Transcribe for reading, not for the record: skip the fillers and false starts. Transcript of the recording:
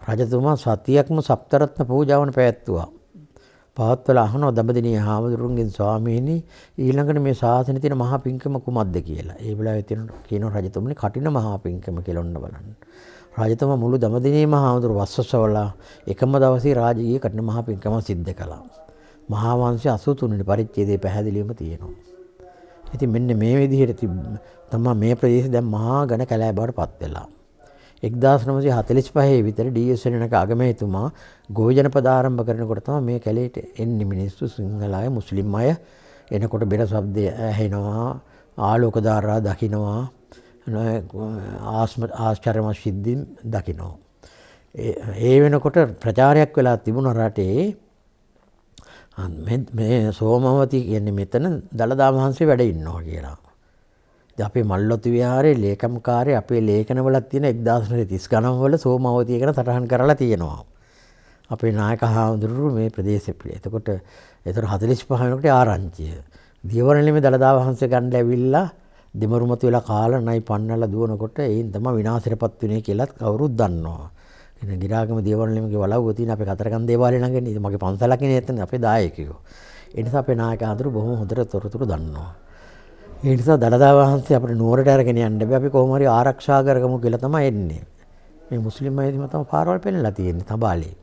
රජතුමා සතියක්ම සප්තරත්න පූජාවන් පැවැත්තුවා. පවත්වලා අහනවා දඹදිනිය හාමුදුරුවන්ගෙන්, ස්වාමීනි, ඊළඟට මේ ශාසනයේ තියෙන මහා පින්කම කුමක්ද කියලා. ඒ වෙලාවේ තියෙන කියනවා රජතුමනි, කටින මහා පින්කම කියලා. ඔන්න බලන්න. රජතුමා මුළු දඹදිනියම හාමුදුරුවෝ වස්සසවලා එකම දවසේ රාජකීය කටින මහා පින්කම සිද්ධ කළා. මහා වංශය 83 වෙනි පරිච්ඡේදයේ පැහැදිලිවම තියෙනවා. ඉතින් මෙන්න මේ විදිහට තමයි මේ ප්‍රදේශය දැන් මහා ඝන කැලෑ බවට පත් වෙලා. 1945 විතර ඩී.එස්. සේනානායක අගමැතිතුමා ගොවි ජනපද ආරම්භ කරනකොට තමයි මේ කැලේට එන්නේ මිනිස්සු, සිංහල අය, මුස්ලිම් අය. එනකොට බෙර ශබ්දය ඇහෙනවා, ආලෝක ධාරා දකින්නවා, ආශ්චර්යමත් සිද්ධීන් දකින්නවා. ඒ වෙනකොට ප්‍රචාරයක් වෙලා තිබුණා රටේ මේ සෝමවති කියන්නේ මෙතන දළදා වහන්සේ වැඩ ඉන්නවා කියලා. ඉතින් අපේ මල්වතු විහාරයේ ලේකම් කාර්යය අපේ ලේඛනවලත් තියෙන 1930 ගණන් වල සෝමවතිය ගැන සටහන් කරලා තියෙනවා. අපේ නායක හාමුදුරුවෝ මේ ප්‍රදේශෙ පිළි. එතකොට ඒතර 45 වෙනකොට ආරංචිය. දියවරණෙම දළදා වහන්සේ ගන්න ඇවිල්ලා දෙමරු මතු වෙලා කාලා නයි පන්නලා දුවනකොට ඒන් තමයි විනාශයටපත් වුනේ කියලාත් කවුරුත් දන්නවා. එන ගිරාගම දියවරණෙමගේ වලව්ව තියෙන අපේ කතරගම දේවාලය ළඟනේ. ඉතින් මගේ පන්සලක් නේ එතන අපේ දායකයෝ. ඒ නිසා අපේ නායක හාමුදුරුවෝ බොහොම හොඳට තොරතුරු දන්නවා. ඒ නිසා දළදා වහන්සේ අපිට නුවරට අරගෙන යන්න බෑ. අපි කොහොම හරි ආරක්ෂා කරගමු කියලා තමයි එන්නේ. මේ මුස්ලිම් අය දිහා තමයි පාරවල් පෙන්නලා තියෙන්නේ තබාලේ.